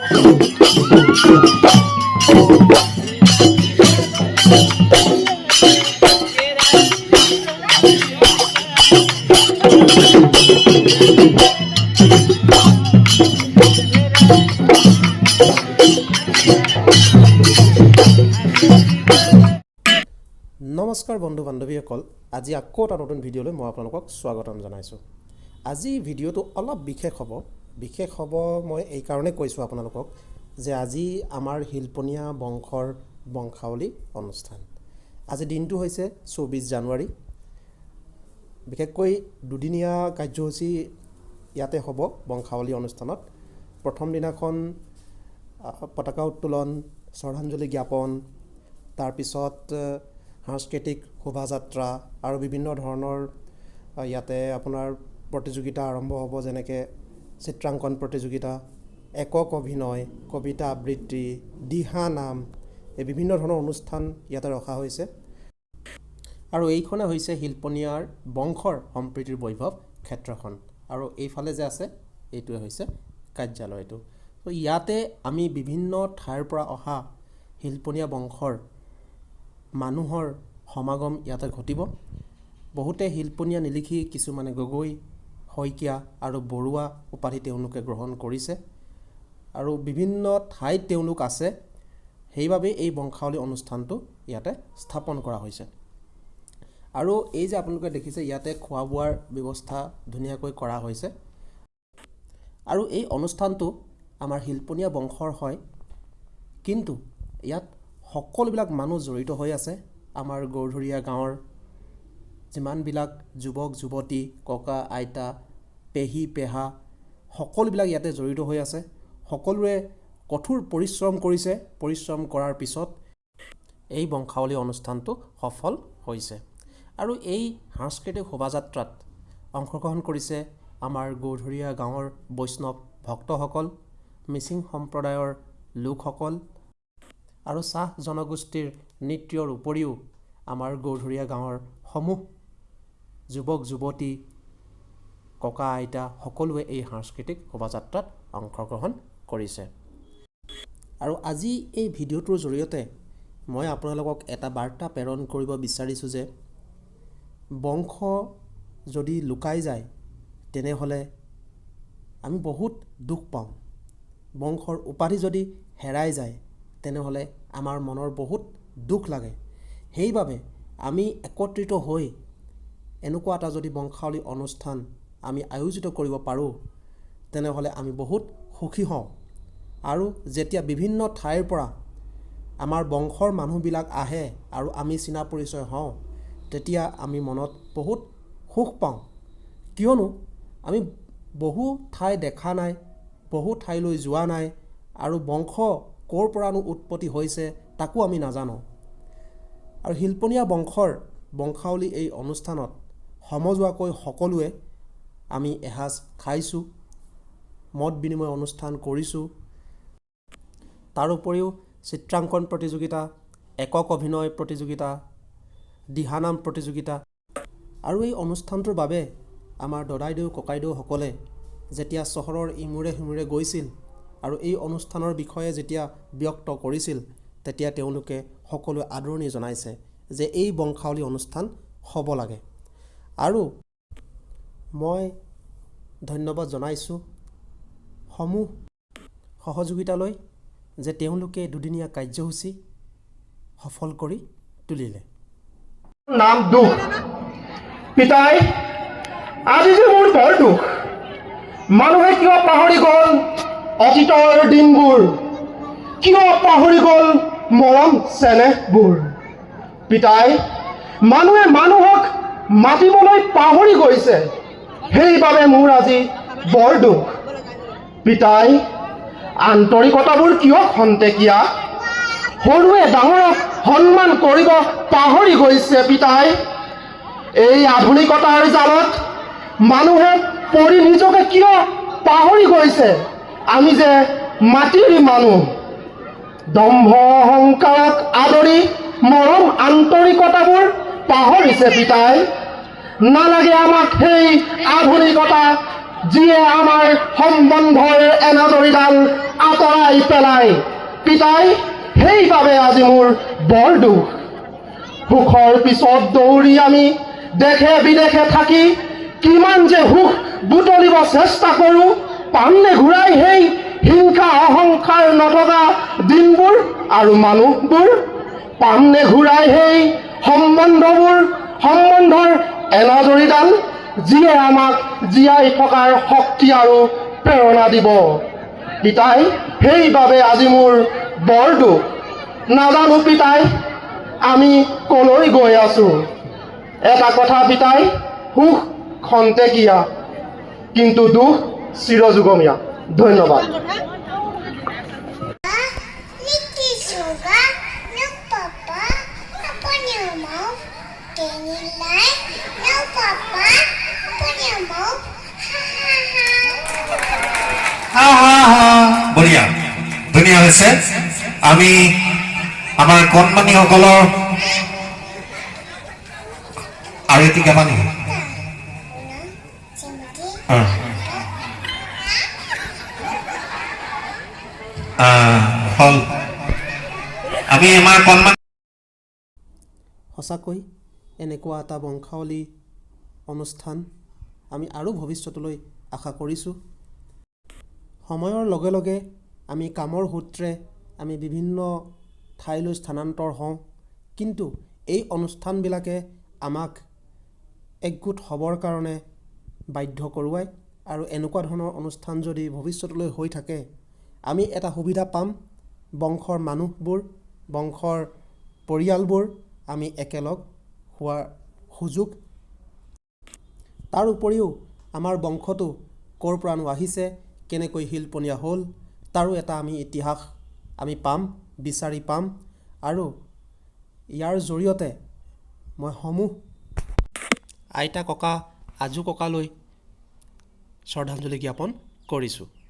নমস্কাৰ বন্ধু বান্ধৱীসকল, আজি আকৌ এটা নতুন ভিডিঅ'লৈ মই আপোনালোকক স্বাগতম জনাইছোঁ। আজি ভিডিঅ'টো অলপ বিশেষ হ'ব। বিশেষ হ'ব মই এইকাৰণে কৈছোঁ আপোনালোকক যে আজি আমাৰ শিল্পনীয়া বংশৰ বংশাৱলী অনুষ্ঠান। আজি দিনটো হৈছে 24 জানুৱাৰী। বিশেষকৈ দুদিনীয়া কাৰ্যসূচী ইয়াতে হ'ব বংশাৱলী অনুষ্ঠানত। প্ৰথম দিনাখন পতাকা উত্তোলন, শ্ৰদ্ধাঞ্জলি জ্ঞাপন, তাৰপিছত সাংস্কৃতিক শোভাযাত্ৰা আৰু বিভিন্ন ধৰণৰ ইয়াতে আপোনাৰ প্ৰতিযোগিতা আৰম্ভ হ'ব, যেনেকৈ চিত্ৰাংকন প্ৰতিযোগিতা, একক অভিনয়, কবিতা আবৃত্তি, দিহা নাম, এই বিভিন্ন ধৰণৰ অনুষ্ঠান ইয়াতে ৰখা হৈছে। আৰু এইখনে হৈছে শিল্পনীয়াৰ বংশৰ সম্প্ৰীতিৰ বৈভৱ ক্ষেত্ৰখন। আৰু এইফালে যে আছে এইটোৱে হৈছে কাৰ্যালয়টো। ত' ইয়াতে আমি বিভিন্ন ঠাইৰ পৰা অহা শিল্পনীয়া বংশৰ মানুহৰ সমাগম ইয়াতে ঘটিব। বহুতে শিল্পনীয়া নিলিখি কিছুমানে গগৈ, শইকীয়া আৰু বৰুৱা উপাধি তেওঁলোকে গ্ৰহণ কৰিছে আৰু বিভিন্ন ঠাইত তেওঁলোক আছে। সেইবাবেই এই বংশাৱলী অনুষ্ঠানটো ইয়াতে স্থাপন কৰা হৈছে। আৰু এই যে আপোনালোকে দেখিছে, ইয়াতে খোৱা বোৱাৰ ব্যৱস্থা ধুনীয়াকৈ কৰা হৈছে। আৰু এই অনুষ্ঠানটো আমাৰ শিল্পনীয়া বংশৰ হয়, কিন্তু ইয়াত সকলোবিলাক মানুহ জড়িত হৈ আছে। আমাৰ গৌধৰীয়া গাঁৱৰ যিমানবিলাক যুৱক যুৱতী, ককা আইতা, পেহী পেহা, সকলোবিলাক ইয়াতে জড়িত হৈ আছে। সকলোৱে কঠোৰ পৰিশ্ৰম কৰিছে। পৰিশ্ৰম কৰাৰ পিছত এই বংশাৱলী অনুষ্ঠানটো সফল হৈছে। আৰু এই সাংস্কৃতিক শোভাযাত্ৰাত অংশগ্ৰহণ কৰিছে আমাৰ গৌধৰীয়া গাঁৱৰ বৈষ্ণৱ ভক্তসকল, মিচিং সম্প্ৰদায়ৰ লোকসকল আৰু চাহ জনগোষ্ঠীৰ নৃত্যৰ উপৰিও আমাৰ গৌধৰীয়া গাঁৱৰ সমূহ যুৱক যুৱতী, ককা আইতা সকলোৱে এই সাংস্কৃতিক শোভাযাত্ৰাত অংশগ্ৰহণ কৰিছে। আৰু আজি এই ভিডিঅ'টোৰ জৰিয়তে মই আপোনালোকক এটা বাৰ্তা প্ৰেৰণ কৰিব বিচাৰিছোঁ যে বংশ যদি লুকাই যায়, তেনেহ'লে আমি বহুত দুখ পাওঁ। বংশৰ উপাধি যদি হেৰাই যায়, তেনেহ'লে আমাৰ মনৰ বহুত দুখ লাগে। সেইবাবে আমি একত্ৰিত হৈ এনেকুৱা এটা যদি বংশাৱলী অনুষ্ঠান আমি আয়োজিত কৰিব পাৰোঁ, তেনেহ'লে আমি বহুত সুখী হওঁ। আৰু যেতিয়া বিভিন্ন ঠাইৰ পৰা আমাৰ বংশৰ মানুহবিলাক আহে আৰু আমি চিনা পৰিচয় হওঁ, তেতিয়া আমি মনত বহুত সুখ পাওঁ। কিয়নো আমি বহু ঠাই দেখা নাই, বহু ঠাইলৈ যোৱা নাই আৰু বংশ ক'ৰ পৰানো উৎপত্তি হৈছে তাকো আমি নাজানো। আৰু শিল্পনীয়া বংশৰ বংশাৱলী এই অনুষ্ঠানত সমজুৱাকৈ সকলোৱে আমি এসাঁজ খাইছোঁ, মত বিনিময় অনুষ্ঠান কৰিছোঁ। তাৰ উপৰিও চিত্ৰাংকন প্ৰতিযোগিতা, একক অভিনয় প্ৰতিযোগিতা, দিহানাম প্ৰতিযোগিতা। আৰু এই অনুষ্ঠানটোৰ বাবে আমাৰ দদাইদেউ ককাইদেউসকলে যেতিয়া চহৰৰ ইমূৰে সিমূৰে গৈছিল আৰু এই অনুষ্ঠানৰ বিষয়ে যেতিয়া ব্যক্ত কৰিছিল, তেতিয়া তেওঁলোকে সকলোৱে আদৰণি জনাইছে যে এই বংশাৱলী অনুষ্ঠান হ'ব লাগে। আৰু মই ধন্যবাদ জনাইছোঁ সমূহ সহযোগিতালৈ যে তেওঁলোকে দুদিনীয়া কাৰ্যসূচী সফল কৰি তুলিলে। নাম দুখ। পিতাই, আজি যে মোৰ বৰ দুখ। মানুহে কিয় পাহৰি গ'ল অতীতৰ দিনবোৰ? কিয় পাহৰি গ'ল মৰম চেনেহবোৰ? পিতাই, মানুহে মানুহক মাতিবলৈ পাহৰি গৈছে, সেইবাবে মোৰ আজি বৰ দুখ। পিতাই, আন্তৰিকতাবোৰ কিয় খন্তেকীয়া? সৰুৱে ডাঙৰক সন্মান কৰিব পাহৰি গৈছে। পিতাই, এই আধুনিকতাৰ জালত মানুহে পৰি নিজকে কিয় পাহৰি গৈছে? আমি যে মাটিৰ মানুহ। দম্ভ অহংকাৰক আদৰি মৰম আন্তৰিকতাবোৰ পাহৰিছে। পিতাই, নালাগে আমাক সেই আধুনিকতা। যিয়ে আমাৰ সম্বন্ধৰ এনাজৰীডাল আঁতৰাই পেলায়। পিতাই, সেইবাবে আজি মোৰ বৰ দুখ। সুখৰ পিছত দৌৰি আমি দেশে বিদেশে থাকি কিমান যে সুখ বুটলিব চেষ্টা কৰোঁ, পামনে ঘূৰাই সেই হিংসা অহংকাৰ নথকা দিনবোৰ আৰু মানুহবোৰ? পামনে ঘূৰাই সেই সম্বন্ধবোৰ, সম্বন্ধৰ এনাজৰীডাল, যিয়ে আমাক জীয়াই থকাৰ শক্তি আৰু প্ৰেৰণা দিব? পিতাই, সেইবাবে আজি মোৰ বৰ দুখ। নাজানো পিতাই, আমি কলৈ গৈ আছো। এটা কথা পিতাই, সুখ খন্তেকীয়া, কিন্তু দুখ চিৰযুগমীয়া। ধন্যবাদ। Little sugar, no papa, open your mouth. Can you lie? No papa, open your mouth. Ha ha ha. হা হা হা। বঢ়িয়া, ধুনীয়া হৈছে। আমি আমাৰ কণমানিসকলৰ আৰু এটি গাবা নেকি? Timothy. হ'ল। আমি আমাৰ কণমানি সঁচাকৈ এনেকুৱা এটা বংশাৱলী অনুষ্ঠান আমি আৰু ভৱিষ্যতলৈ আশা কৰিছোঁ। সময়ৰ লগে লগে আমি কামৰ সূত্ৰে আমি বিভিন্ন ঠাইলৈ স্থানান্তৰ হওঁ, কিন্তু এই অনুষ্ঠানবিলাকে আমাক একগোট হ'বৰ কাৰণে বাধ্য কৰোৱায় আৰু এনেকুৱা ধৰণৰ অনুষ্ঠান যদি ভৱিষ্যতলৈ হৈ থাকে, আমি এটা সুবিধা পাম, বংশৰ মানুহবোৰ, বংশৰ পৰিয়ালবোৰ আমি একেলগ হোৱাৰ সুযোগ। তাৰ উপৰিও আমাৰ বংশটো ক'ৰ পৰানো আহিছে, কেনেকৈ শিল্পনীয়া হ'ল, তাৰো এটা আমি ইতিহাস আমি পাম, বিচাৰি পাম। আৰু ইয়াৰ জৰিয়তে মই সমূহ আইতা, ককা, আজো ককালৈ শ্ৰদ্ধাঞ্জলি জ্ঞাপন কৰিছোঁ।